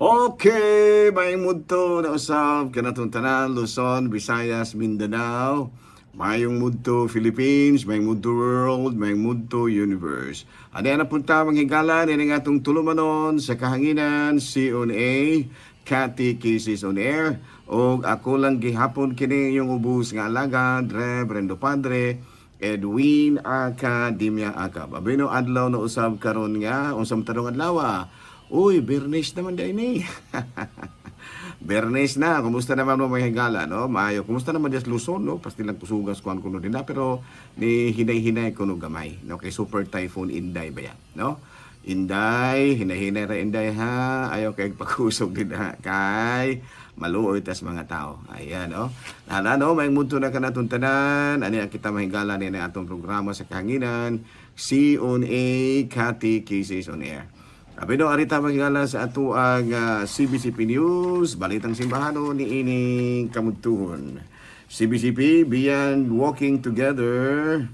Okay, maayong mudto na usab kanatong tanan, Luzon, Visayas, Mindanao. Maayong mudto Philippines, maayong mudto world, maayong mudto universe. Ani na punta, mga higala, ni nga atong tulumanon sa kahanginan, CONA, Catechesis on Air. Og ako lang gihapon kini yung ubos nga alagad, Reverendo Padre Edwin Academia Acab. Abino, adlaw na usab karon nga unsam tarong adlaw? Uy, Bernes naman diay ni. Bernes na. Kumusta naman mo, mga higala, no? Maayo. Kumusta naman diya sa Luzon, no? Pastilang kusugas kuan kuno din na, pero ni hinay-hinay kuno gamay, no? Kay Super Typhoon Inday ba yan, no? Inday, hinay-hinay ra, Inday, ha. Ayaw kay pagkusog din ha. Kay maluoy tas mga tao. Ayan, no? Hala, no? May mundo na kanatong tanan. Ani ang kita, mahigala, ni ang atong programa sa kahanginan, CONA Catechesis on Air. Abi no, arita, magigala, sa ato ang CBCP News, Balitang Simbahano ni ining kamudtuhon. CBCP, Beyond Walking Together,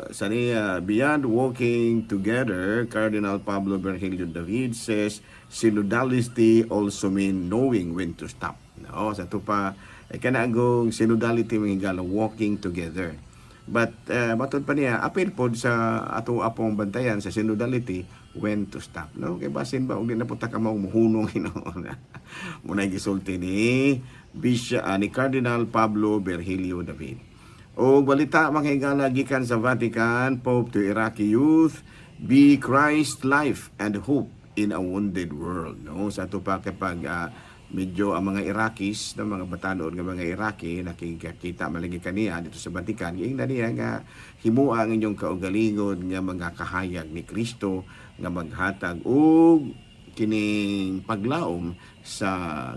sa niya, Beyond Walking Together, Cardinal Pablo Virgilio David says synodality also mean knowing when to stop. No, sa ato pa, ay kanagong synodality, mga higala, walking together. But matod pa niya, apil pod sa ato apong bantayan sa synodality, when to stop. No? Kay basin ba, og di na punta ka mao muhunong hinuon. Muna gisulti ni Bishop, ni Cardinal Pablo Virgilio David. O balita, mga higala, gikan sa Vatican, Pope to Iraqi youth, "Be Christ life and hope in a wounded world." No? Sa ato pa kapag medyo ang mga Iraqis, no, mga batanon nga mga Iraqi, nakikita malagi kaniya dito sa Vatican, giingnan niya nga himua ang inyong kaugalingon nga mga kahayag ni Kristo nga maghatag og kining paglaom sa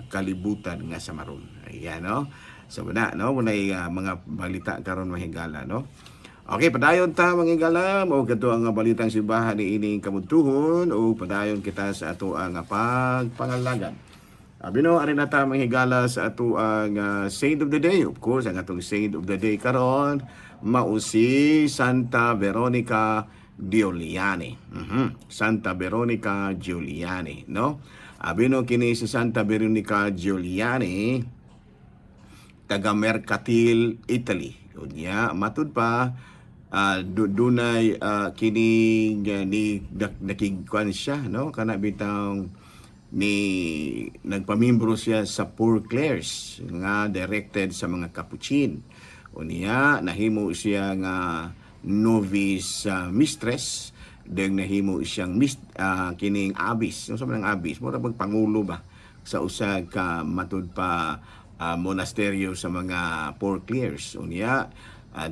kalibutan nga sa maron. Ayan, no? So, muna, no? Muna'y mga balita karon, mahigala, no? Okay, padayon ta, mga higala, mao kadto ang balitang simbahan ni ining kamudtuhon o padayon kita sa ato ang pagpangalagad. Abi no, ari na ta, mga higala, sa ato ang saint of the day. Of course, ang atong saint of the day karon mao si Santa Veronica Giuliani. Santa Veronica Giuliani, no? Abi no, kini si Santa Veronica Giuliani taga Mercatile, Italy. Unya, matud pa dunay kining ni nakigkuan siya, no, kana bitang ni nagpamimbro siya sa Poor Clares nga directed sa mga Capuchin. Unya nahimo siya nga novice mistress, then nahimo siyang kining abbess. Unsa man ang abbess? Mura bag pangulo ba sa usa ka matud pa monasteryo sa mga Poor Clares. Unya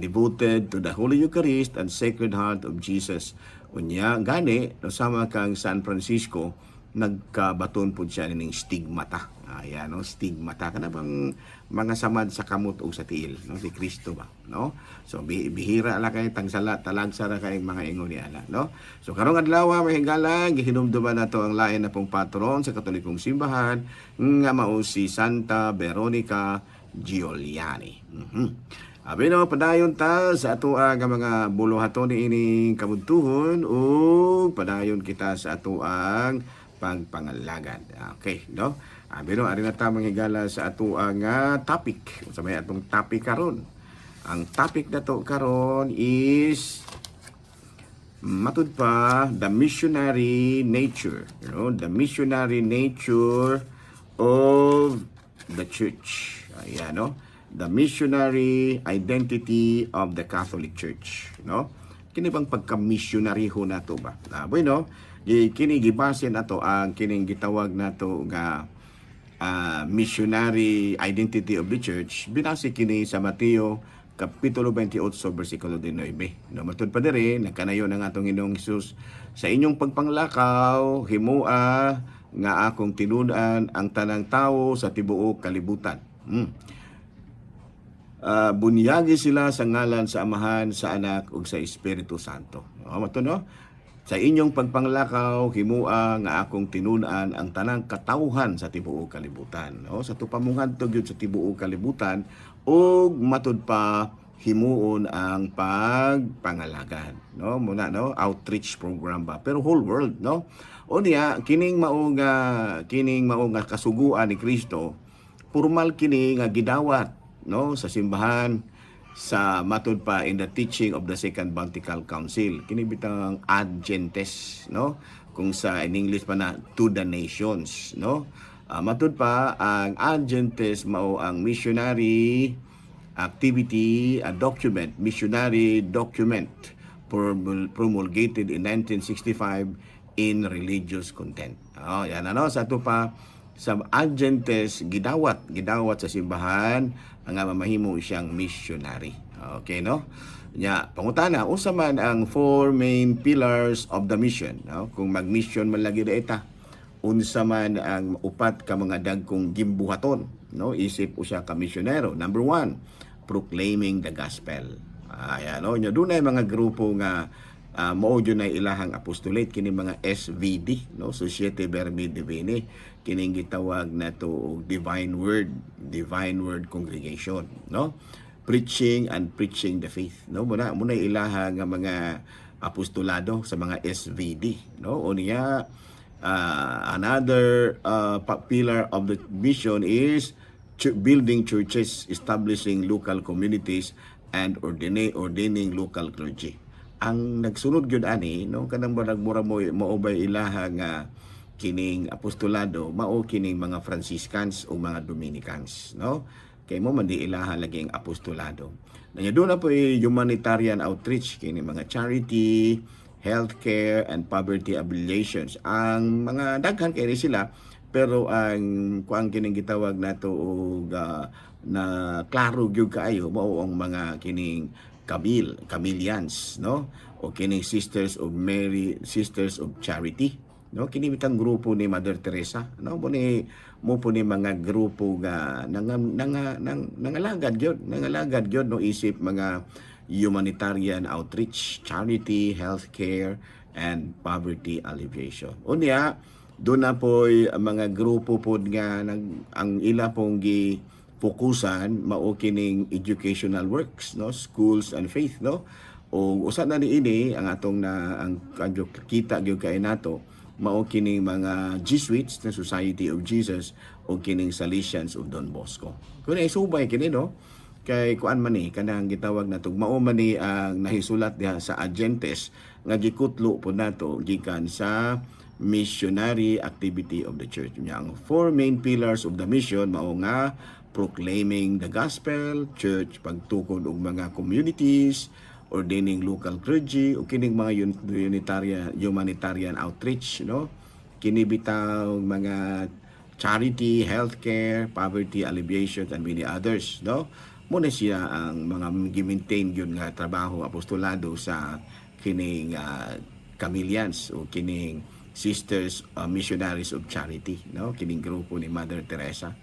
devoted to the Holy Eucharist and Sacred Heart of Jesus. Unya gani no, sama kang San Francisco, nagkabaton pud siya ning stigmata. Ayan, no, stigmata kana bang mga samad sa kamot o sa tiil, no, si Kristo ba, no? So bihira la kay tangsala, talagsa ra kay mga ingon ni ana, no? So karong adlaw, mga higala, gihinumduman nato ang lain na pong patron sa Katolikong simbahan nga mao si Santa Veronica Giuliani. Abi no, padayon ta sa ato ang mga buluhaton ni ining kabuntuhon ug padayon kita sa ato ang pagpangalagad. Okay, no? Abi no, ari na ta, mga higala, sa ato ang topic. Unsa may atong topic karon? Ang topic nato karon is matud pa the missionary nature, the missionary nature of the church. Ayan, no? The missionary identity of the Catholic Church, no? Kini bang pagka-missionary ho nato ba? Ah, bueno, kini gibase nato ang kining gitawag nato nga missionary identity of the church, binase kini sa Mateo Kapitulo 28 versikulo 19. No, matud pa diri, nagkanayon ang atong Ginoong Hesus, "Sa inyong pagpanglakaw, himua nga akong tinud-an ang tanang tawo sa tibuok kalibutan. Bunyagi sila sa ngalan sa Amahan, sa Anak ug sa Espiritu Santo." No, mato no? "Sa inyong pagpanglakaw, himua nga akong tinud-an ang tanang katawhan sa tibuok kalibutan." No? Sa tupamungadto gyud sa tibuok kalibutan ug matud pa Himuon ang pagpangalagad, no? Muna, no, outreach program ba, pero whole world, no? Unya kining mao nga kasuguan ni Kristo, formal kini nga gidawat, no, sa simbahan sa matud pa in the teaching of the Second Vatican Council. Kini bitang "ad gentes", no, kung sa in English pa na "to the nations", no? Matud pa ang "ad gentes" mao ang missionary activity, a document, missionary document promulgated in 1965 in religious content. Oh, yan ano, sa ato pa sa "ad gentes" gidawat sa simbahan ang nga mamahimo siyang missionary. Okay, no? Nya, pangutana, unsa man ang four main pillars of the mission, no? Kung mag-mission man lagi ita, unsa man ang upat ka mga dagkong gimbuhaton, no, isip usa ka misyonero? Number one, proclaiming the gospel. Ayan, no? Nya dunay mga grupo nga mao jud na ilahang apostolate, kini mga SVD, no, Societe Verbi Divini, kining gitawag nato og Divine Word Congregation, no, preaching and preaching the faith, no? Muna ilaha nga mga apostolado sa mga SVD, no? Unya, another pillar of the mission is building churches, establishing local communities, and ordaining local clergy. Ang nagsunod gyud ani, no, kanang barag mura mo mao bay ilaha nga kining apostolado, mao kining mga Franciscans o mga Dominicans, no? Kay mo man di ilaha lagi ang apostolado. Nya duna po humanitarian outreach, kini mga charity, healthcare and poverty alleviations. Ang mga daghan kay sila, pero ang kuang kining gitawag nato og na klaro gyud kaayo mao ang mga kining Camillians, no, o kining Sisters of Mary, Sisters of Charity, no? Kini bitang grupo ni Mother Teresa, no? Mo po ni mga grupo nga nangalagad gyud, no, isip mga humanitarian outreach, charity, healthcare and poverty alleviation. Unya duna po'y mga grupo pod nga ang ila pong gi fokusan mao kining educational works, no, schools and faith, no? O usa na niini ang atong na ang kadyo kita gyud kay nato mao kining mga Jesuits na Society of Jesus o kining Salesians of Don Bosco. Kun ay subay kini, no, kay kuan man ni kanang gitawag nato mao man ni ang nahisulat diha sa "ad gentes" nga gikutlo po nato gikan sa missionary activity of the church. Nya ang four main pillars of the mission mao nga proclaiming the gospel, church, pagtukod og mga communities, ordaining local clergy, o kining mga humanitarian outreach, no? Kini bitaw mga charity, healthcare, poverty alleviation and many others, no? Muna siya ang mga gi-maintain yun nga trabaho apostolado sa kining Camillians o kining Sisters Missionaries of Charity, no? Kining grupo ni Mother Teresa.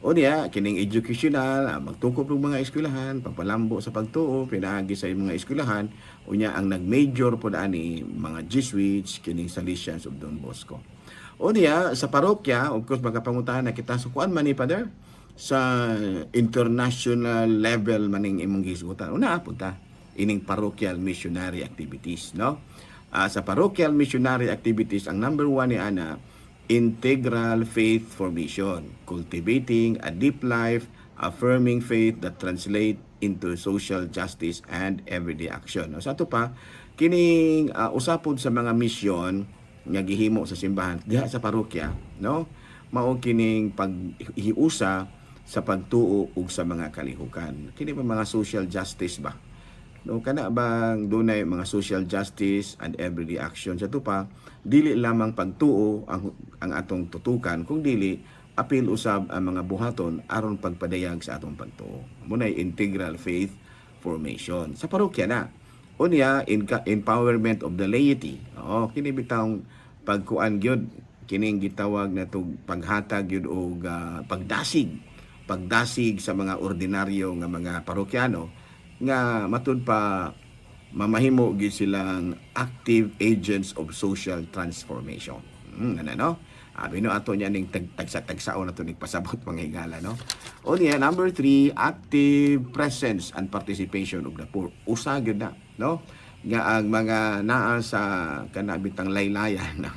O niya, kining educational, magtukop ng mga eskwelahan, pagpalambo sa pagtuo, pinaagi sa mga eskwelahan, unya ang nag-major po ani mga Jesuits, kining Salesians of Don Bosco. O niya, sa parokya, of course, magkapangutahan na kita, so kuan man ni Father, sa international level maning imong gisgutan. Una, punta ining parochial missionary activities, no? Sa parochial missionary activities, ang number one ni ana, integral faith formation, cultivating a deep life, affirming faith that translate into social justice and everyday action. No, sa ato pa, kining usapod sa mga misyon nga gihimo sa simbahan diha sa parokya, no? Mao kining paghiusa sa pagtuo ug sa mga kalihukan. Kini pa mga social justice ba? No, kana bang dunay mga social justice and everyday action sa tupa, dili lamang pagtuo ang atong tutukan kung dili apil usab ang mga buhaton aron pagpadayag sa atong pagtuo. Munay integral faith formation sa parokya na. Unya, empowerment of the laity. Oo, kini bitawng pagkuan gyud kining gitawag na tug paghatag gyud og pagdasig sa mga ordinaryo nga mga parokyano nga matud pa mamahimo gyud silang active agents of social transformation. Ano, no? Abi no ato niya ning tagsa-tagsaon ato ning pasabot, mga higala, no? O niya, number 3, active presence and participation of the poor. Usa gyud na, no? Nga ang mga naa sa kanabitang laylayan,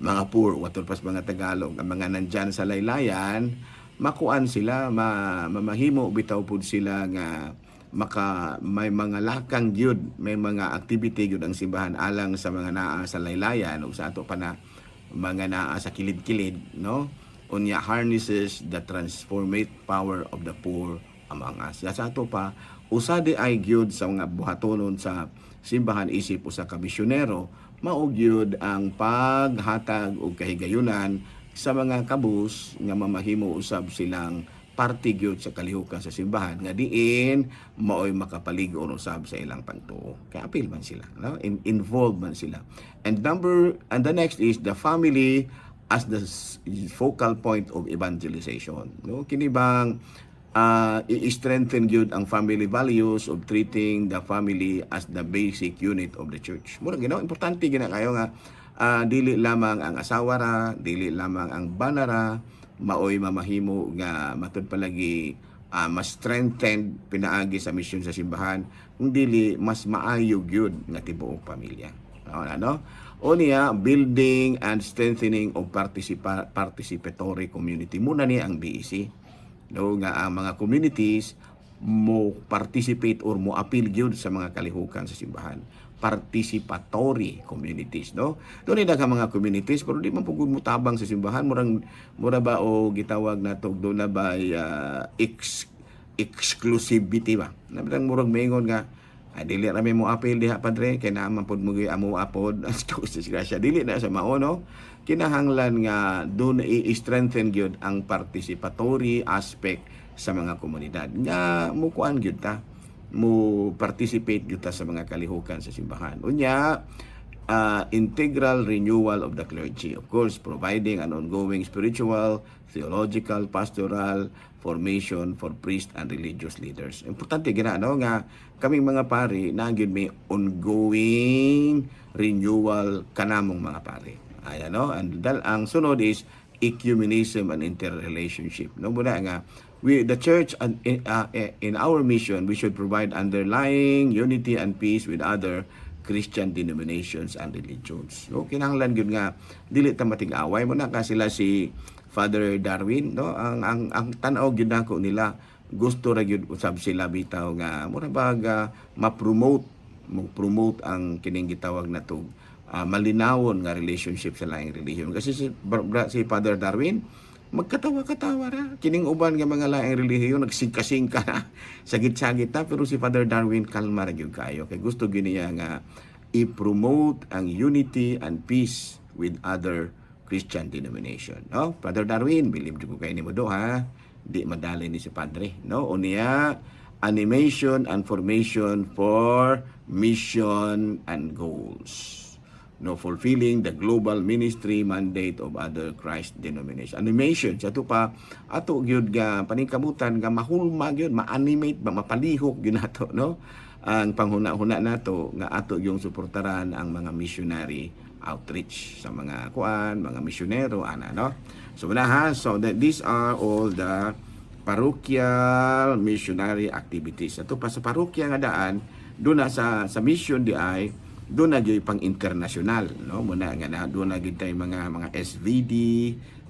mga poor, watol pas mga Tagalog, ang mga nandyan sa laylayan, makuan sila, mamahimo bitaw pud sila nga maka may mga lakang gyud, may mga activity gyud ang simbahan alang sa mga naa sa laylayan ug sa ato pa na mga naa sa kilid-kilid, no? Unya, harnesses the transformate power of the poor among us. Sa ato pa, usa di ay gyud sa mga buhatonon sa simbahan isip usa ka misyonero, mao gyud ang paghatag og kahigayunan sa mga kabus nga mamahimo usab silang parte gyud sa kalihukan sa simbahan nga diin maoy makapalig-on usab sa ilang pagtuo. Kaya apil man sila, no? Involved man sila. And the next is the family as the focal point of evangelization. No? Kini bang i-strengthen gyud ang family values of treating the family as the basic unit of the church. Mura ginaw, importante gina kayo nga dili lamang ang asawa ra, dili lamang ang bana ra maoy mamahimo nga matud palagi mas strengthened pinaagi sa misyon sa simbahan, kung dili mas maayo gyud nga tibuok pamilya. No, ano? O niya, building and strengthening of participatory community. Muna ni ang BEC. No, nga ang mga communities mo participate or mo appeal gyud sa mga kalihukan sa simbahan. Participatory communities, no? Doon ay daghang mga communities pero di man pugod mo tabang sa simbahan, murang mura ba o gitawag nato doon na ba exclusivity ba? Nabitang murag maingon nga, "Ay, dili ra mi mo apil diha, padre, kay naa man pod mo amo apod." Disgrasya, dili na sa mao, no? Kinahanglan nga doon i-strengthen gyud ang participatory aspect sa mga komunidad nga mukuan gyud ta, mo participate gyud ta sa mga kalihukan sa simbahan. Unya, integral renewal of the clergy. Of course, providing an ongoing spiritual, theological, pastoral formation for priests and religious leaders. Importante gina, no, nga kaming mga pari na gyud may ongoing renewal kanamong mga pari. Ayan, no, and ang sunod is ecumenism and interrelationship. No, muna nga we the church and in our mission, we should provide underlying unity and peace with other Christian denominations and religions. No, kinahanglan gyud nga dili ta matig-away mo na ka sila si Father Darwin, no? Ang tan-aw gyud nako nila, gusto ra gyud usab sila bitaw nga mura bag ma-promote mo promote ang kining gitawag nato malinawon nga relationship sa laing relihiyon kasi si Father Darwin magkatawa-katawa ra. Kining uban nga mga laing relihiyon nagsingka-singka na, sagit-sagit na, pero si Father Darwin kalma ra gyud kayo kay gusto gyud niya nga i-promote ang unity and peace with other Christian denomination, no? Father Darwin, believe ko kay nimo do ha, di madali ni si padre, no? Unya, animation and formation for mission and goals, no, fulfilling the global ministry mandate of other Christ denomination. Animation sa ato pa, ato gyud nga paningkamutan nga mahulma gyud, ma-animate ba, mapalihok gyud nato, no, ang panghuna-huna nato nga ato yung suportaran ang mga missionary outreach sa mga kuan, mga misyonero ana, no? So na ha, so that these are all the parochial missionary activities. Ato pa sa parokya nga daan, doon na sa mission di ay doon na gyud pang international, no? Muna nga na doon na gyud tay mga SVD,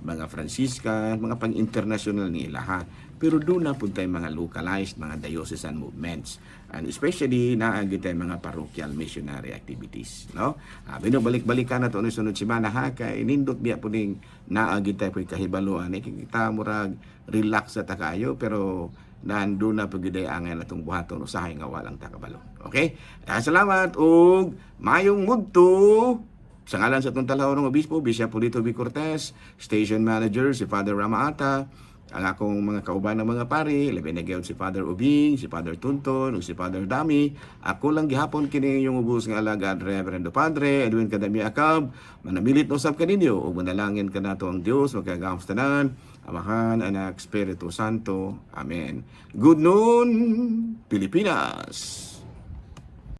mga Franciscan, mga pang international ni ilaha. Pero doon na pud tay mga localized, mga diocesan movements. And especially naa gyud tay mga parochial missionary activities, no? Ah, bino balik-balikan na to ni sunod semana ha, kay nindot biya po ning naa gyud tay po'y kahibaluan. Eh, kita murag relax sa ta kayo pero nandun na pag angay natong buhaton usahay nga walang takabalo. Okay? Ah, salamat ug mayong mudto sa ngalan sa atong tawhanong obispo, Bishop Polito B. Cortez, Station Manager si Father Ramaata, ang akong mga kauban ng mga pari, labi na gyud si Father Ubing, si Father Tunton, ug si Father Dami. Ako lang gihapon kini yung ubos nga alagad, Reverendo Padre Edwin Kadami Akab. Manamilit usab kaninyo ug manalangin kanato ang Dios makagagahom sa tanan, Amahan, Anak, Espiritu Santo. Amen. Good noon, Pilipinas!